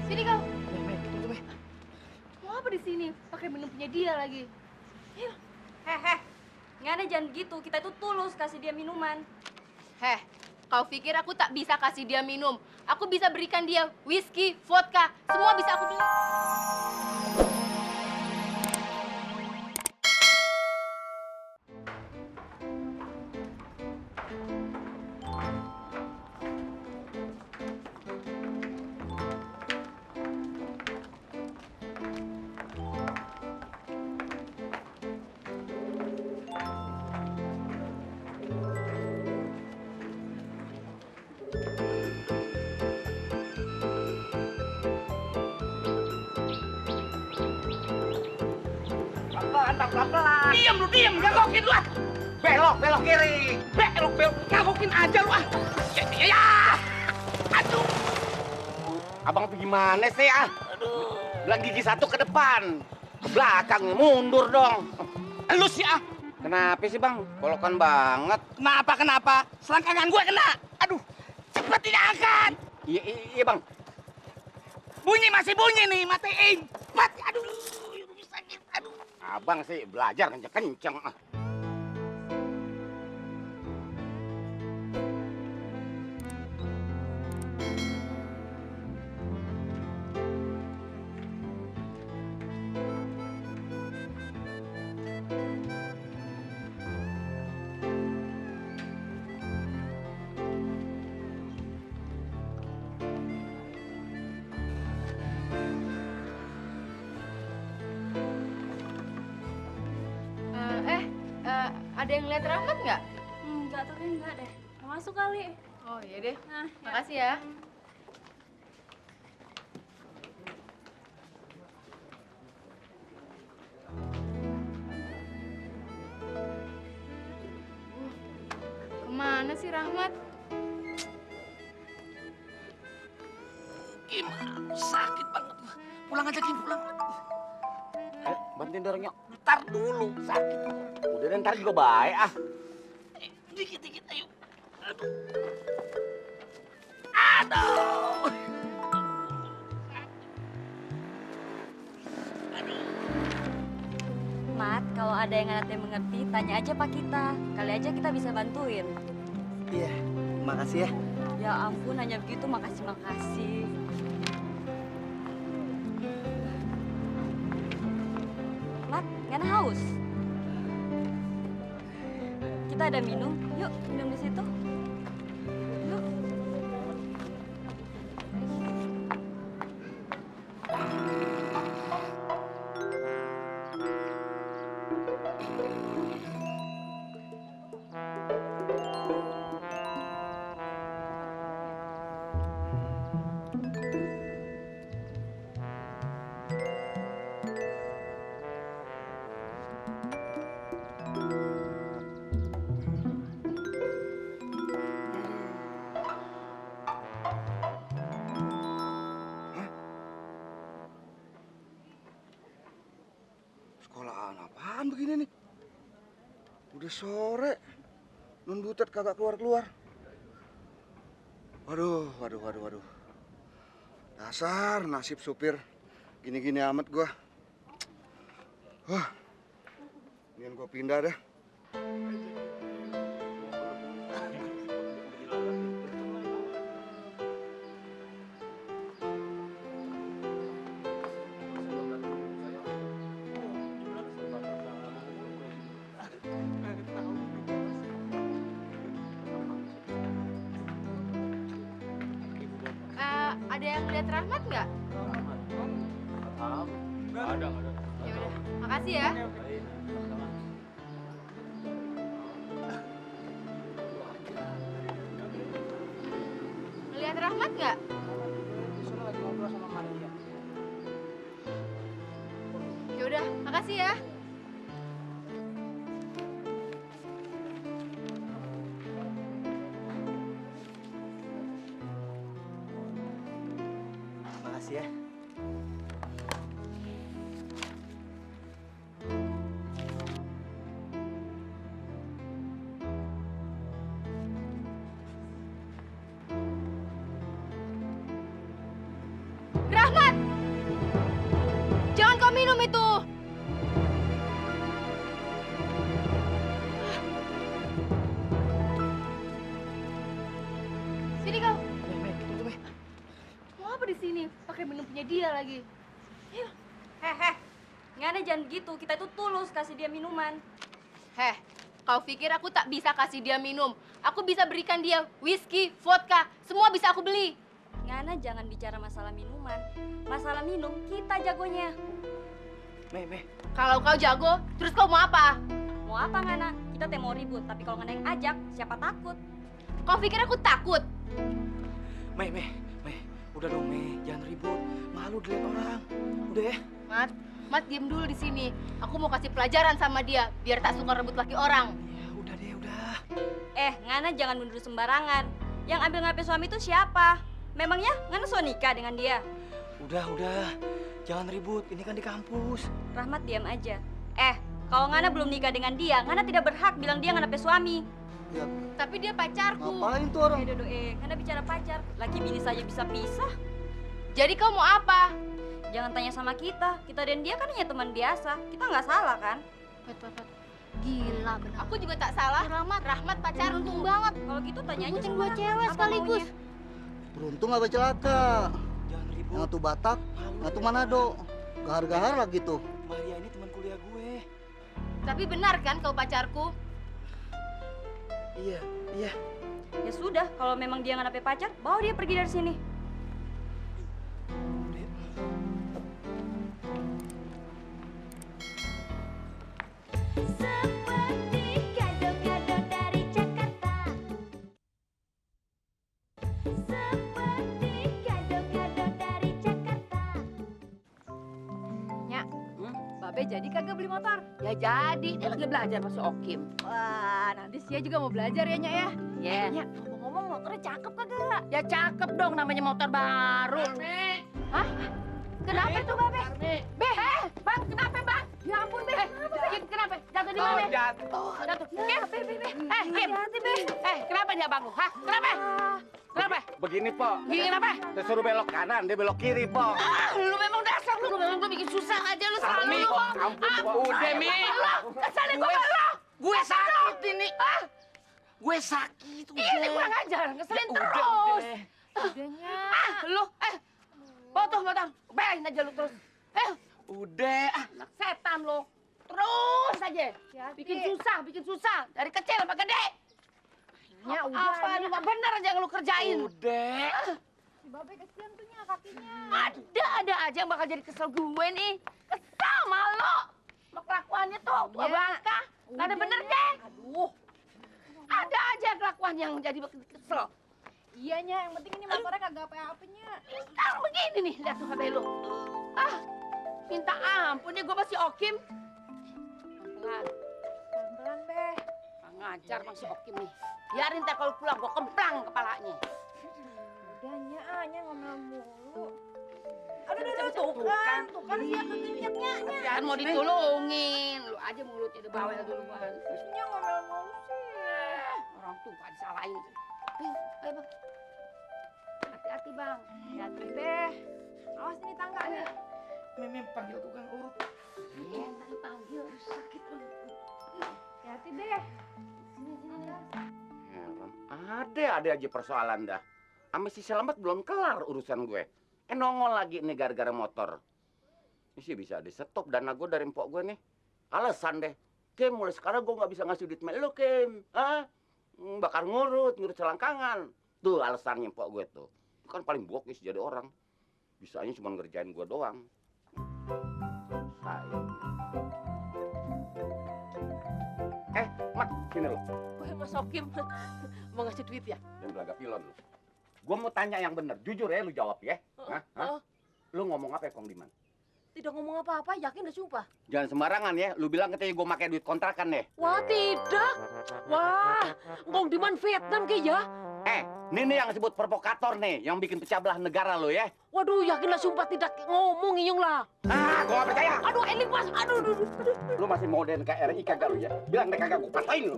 Sini kau. Tunggu, Be. Mau apa di sini? Pakai minum punya dia lagi. Ayo. Heh, Ngana jangan begitu. Kita itu tulus kasih dia minuman. Heh, kau pikir aku tak bisa kasih dia minum? Aku bisa berikan dia whisky, vodka, semua bisa aku beli. Pelan-pelan. Diam, gagokin lu ah. Belok kiri. Belok, gagokin aja lu ah. Ya. Aduh. Abang tuh gimana sih, ah? Aduh. Bilang gigi satu ke depan. Ke belakang, mundur dong. Lu sih ah. Kenapa sih, Bang? Kolokan banget. Kenapa? Selangkangan gue kena. Aduh. Cepet ini angkat. Iya, Bang. Masih bunyi nih, matiin. Mati, aduh. Sakit, aduh. Abang sih belajar kenceng-kenceng. Ada yang lihat Rahmat nggak? Enggak, tapi enggak deh. Masuk kali. Oh iya deh. Nah, Makasih ya. Kemana sih Rahmat? Gimana? Sakit banget. Pulang aja, Kim, pulang. Bantuin dorongnya. Ntar dulu, sakit. Udah deh, ntar juga baik, ah. Dikit, ayo. Aduh. Mat, kalau ada yang nanti mengerti, tanya aja Pak kita. Kali aja kita bisa bantuin. Iya, makasih ya. Ya ampun, hanya begitu makasih. Mat, nggak haus? Kita ada minum, yuk minum di situ. Yuk. Sekolahan apaan begini nih? Udah sore, non Butet kagak keluar. Waduh. Dasar nasib supir, gini-gini amat gua. Wah, ingin gua pindah dah. Ada yang lihat Rahmat nggak? Nggak ada. Ya udah, makasih ya. Ngelihat Rahmat nggak? Ya udah, makasih ya. Makasih ya. Rahmat! itu? Sini kau. Mau apa di sini? Pakai minum punya dia lagi. Hehe, Ngana jangan gitu, kita itu tulus kasih dia minuman. Heh, kau pikir aku tak bisa kasih dia minum? Aku bisa berikan dia whisky, vodka, semua bisa aku beli. Ngana jangan bicara masalah minuman. Masalah minum, kita jagonya. Meh. Kalau kau jago, terus kau mau apa? Mau apa Ngana? Kita teh mau ribut, tapi kalau Ngana yang ajak, siapa takut? Kau pikir aku takut? Meh. Udah dong, Meh. Jangan ribut. Malu dilihat orang. Udah ya? Mat diem dulu di sini. Aku mau kasih pelajaran sama dia, biar tak suka rebut laki orang. Ya, udah deh, udah. Ngana jangan menuduh sembarangan. Yang ambil ngapain suami itu siapa? Memangnya Ngana so nikah dengan dia? Udah. Jangan ribut. Ini kan di kampus. Rahmat diam aja. Kalau Ngana belum nikah dengan dia, Ngana tidak berhak bilang dia Ngana pe suami. Ya, Tapi dia pacarku. ngapain tuh orang? Ngana bicara pacar, laki bini saja bisa pisah. Jadi kau mau apa? Jangan tanya sama kita dan dia kan hanya teman biasa. Kita nggak salah kan? Pat. Gila benar. Aku juga tak salah. Rahmat pacarku. Untung banget. Kalau gitu tanya aja Ngikutin sama dua Rahmat, cewek apa sekaligus. maunya. Beruntung apa celaka? Jangan ribut. Yang satu Batak, yang satu Manado. Gahar-gahar lagi tuh. Maria ini teman kuliah gue. Tapi benar kan kau pacarku? Iya. Ya sudah, kalau memang dia nggak dapet pacar, bawa dia pergi dari sini. Seperti kado-kado dari Jakarta. Seperti kado-kado dari Jakarta. Babe jadi kagak beli motor? Ya jadi, dia lagi belajar masih Okim. Wah, nanti Sia juga mau belajar ya, Nyak ya? Ya. Nyak, ngomong-ngomong motornya cakep kagak? Ya cakep dong namanya motor baru. Hah? Kenapa tuh, Babe? Bang, kenapa bang? Ya ampun, Be. Kenapa? Jatuh di mana? Jatuh. Jatuh. Ya, Be. Kim. Hati-hati, Be. Kenapa dia bangun? Hah? Kenapa? Kenapa? Begini, Po. Gini kenapa? Saya suruh belok kanan, dia belok kiri, Po. Lu memang dasar lu memang lu bikin susah aja lu selalu Mi, lu. ampun, Po. Udah, Mi. Kesalin gua lu. Gue sakit ini. Gue sakit. Ini kurang ajar, ngeselin terus. Udah, Nyak. Lu potong. Bayarin aja lu terus. Udah. Anak setan lu. Terus aja. Hati-hati. Bikin susah. Dari kecil sampai gede. Nyak, udah. Apa lu gak bener aja yang lu kerjain. Udah. Si Babe kesian tuh, Nyak, kakinya. Ada aja yang bakal jadi kesel gue nih. Kesel sama lo. Sama kelakuannya tuh, tua Ya. bangka. Gak ada benernya. Aduh. Ada aja kelakuan yang jadi bikin kesel. Iya, Nyak, yang penting ini motornya kagak apa-apa, Nyak. Sekarang begini nih, lihat tuh HP lu. Minta ampun ya, gue masih Okim. Pelan-pelan. Pelan-pelan, Be. Ngajar masih Okim nih. Biarin ntar kalau pulang, gue kemplang kepalanya. Udah, Nyak ngomel mulu. Aduh, tuh kan dia kegenyet, Nyak. Jangan mau ditolongin. Lu aja mulutnya udah bawel duluan. Nyak ngomel mulu sih. Orang tua disalahin. Ayo, Bang. Hati-hati, Bang. Hati-hati, Be. Awas ini tangga, nih. Mimi panggil tukang urut. Iya, ntar panggil. Sakit, Bang. Hati-hati, Be. Ada aja persoalan dah. Sama si Selamat belum kelar urusan gue. Nongol lagi nih gara-gara motor. Ini sih bisa di stop dana gue dari empok gue nih. Alasan deh. Kim, mulai sekarang gue nggak bisa ngasih duit sama lu, Kim. Bakar ngurut selangkangan. Tuh alasannya empok gue tuh. Itu kan paling bokis jadi orang. Bisanya cuma ngerjain gue doang. Mat, sini lu. Mas Okim mau ngasih duit ya? Dan belaga pilon lu. Gua mau tanya yang bener, jujur ya lu jawab ya. Hah? Lu ngomong apa ya, Kong Diman? Tidak ngomong apa-apa, yakin udah sumpah. Jangan sembarangan ya, lu bilang katanya gua pakai duit kontrakan deh. Wah, tidak. Wah, Kong Diman Vietnam kayaknya. Ini yang disebut provokator nih, yang bikin pecah belah negara lo ya. Waduh, yakinlah sumpah tidak ngomong Inyong lah. Gua gak percaya. Aduh, Eling Mas, aduh. Lu masih mau NKRI kagak lu ya? Bilang deh kagak, gua patahin lu.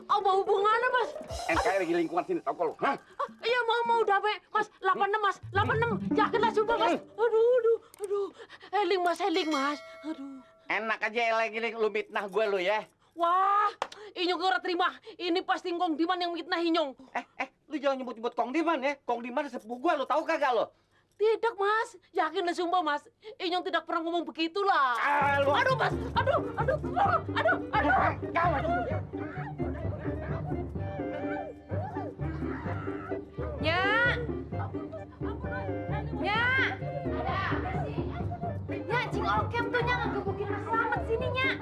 Apa hubungannya, Mas? NKRI di lingkungan sini, tau lu? Hah? Iya, mau dape, Mas. 86, Mas. 86. Yakinlah sumpah, Mas. Aduh. Eling Mas. Aduh. Enak aja lagi nih lu mitnah gue lu ya. Wah, Inyong ora terima. Ini pasti Kong Diman yang mitnah Inyong. Lu jangan nyebut-nyebut Kong Diman ya. Kong Diman sepupu gue, lu tahu kagak lo? Tidak, Mas. Yakin lah sumpah, Mas. Inyong tidak pernah ngomong begitulah. Lu. Aduh, Mas. Aduh. Nyak! Nyak! Nyak, Cing Okem tuh Nyak ngegebukin Mas Slamet sini, Nyak.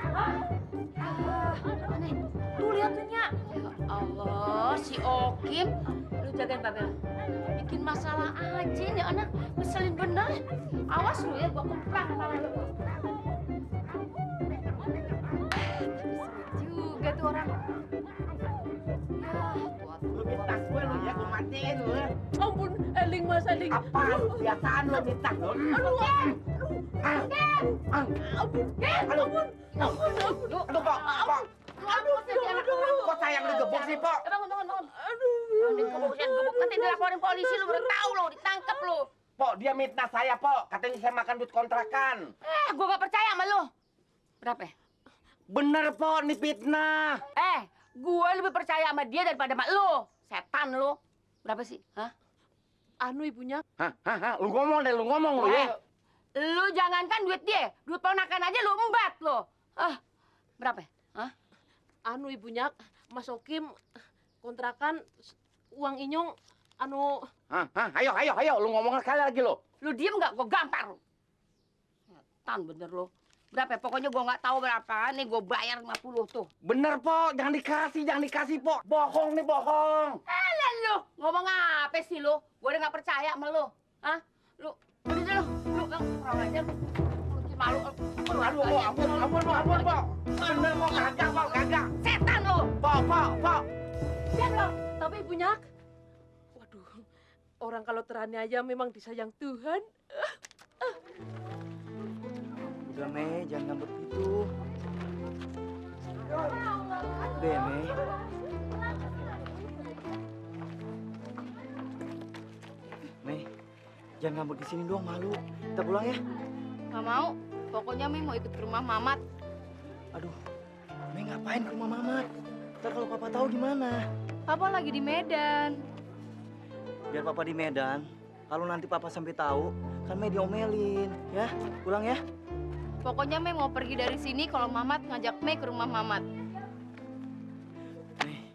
Aneh. Tuh lihat tuh, Nyak. Ya Allah, si Okim. Lu jagain Babel. Bikin masalah aja nih anak. Ngeselin bener. Awas lu ya, gua kemplang kepala lu. Juga tuh orang. Lu mitnah gue lu ya, gue matiin lu ya. Ampun, Eling, Mas Eling. Apaan? Kebiasaan lu mitnah lu. Aduh, Pok. Kok sayang digebuk sih, Pok? Bangun. Digebuk nanti dilaporin polisi lu udah tahu lu, ditangkap lu. Pok, dia mitnah saya, Pok. Katanya saya makan duit kontrakan. Gua gak percaya sama lu. Berapa? Bener, Pok, ini fitnah. Gue lebih percaya sama dia daripada sama lu. Setan lu. Berapa sih? Hah? Anu ibunya. Hah? Lu ngomong deh, lu ya. Lu jangankan duit dia, duit ponakan aja lu embat lu. Berapa? Hah? Anu ibunya, Mas Okim kontrakan uang Inyong anu. Ayo, lu ngomong sekali lagi lu. Lu diem nggak? Gue gampar lu. Setan bener lu. Berapa? Pokoknya gue nggak tahu berapa. Nih gue bayar 50 tuh. Bener, Pok. Jangan dikasih, Pok. Bohong nih, bohong. Lu ngomong apa sih lu? Gue udah nggak percaya sama lu. Hah? Lu kurang aja lu. Lu malu. Aduh, Pok. Ampun, Pok. Bener, Pok. Kagak. Setan lu. Pok. Diam lo. Tapi ibunya. Waduh. Orang kalau terani aja memang disayang Tuhan. Udah, Mei, jangan ngambek gitu. Udah ya, Mei. Mei, jangan ngambek di sini doang, malu. Kita pulang ya. Gak mau. Pokoknya Mi mau ikut ke rumah Mamat. Aduh, Mei ngapain ke rumah Mamat? Ntar kalau Papa tahu gimana? Papa lagi di Medan. Biar Papa di Medan, kalau nanti Papa sampai tahu, kan Mei diomelin. Ya, pulang ya. Pokoknya Mei mau pergi dari sini kalau Mamat ngajak Mei ke rumah Mamat. Mei,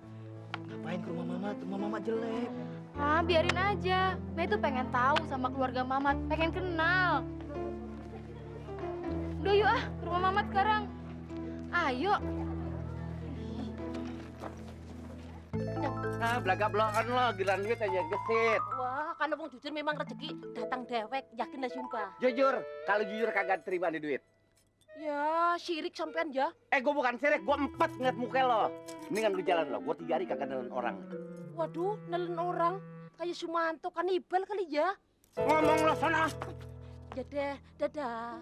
ngapain ke rumah Mamat? Rumah Mamat jelek. Biarin aja. Mei tuh pengen tahu sama keluarga Mamat, pengen kenal. Udah yuk ke rumah Mamat sekarang. Ayo. Belaka-belakan lo, giliran duit aja gesit. Wah, kalau mau jujur memang rezeki datang dewek, yakin dah sumpah. Jujur, kalau jujur kagak terima nih duit. Ya, sirik sampean ya. Gue bukan sirik, gue 4 ngeliat muka lo. Mendingan lu jalan lo, gue 3 hari kagak nelen orang. Waduh, nelen orang. Kayak Sumanto, kanibal kali ya. Ngomong lo sana. Ya deh, dadah.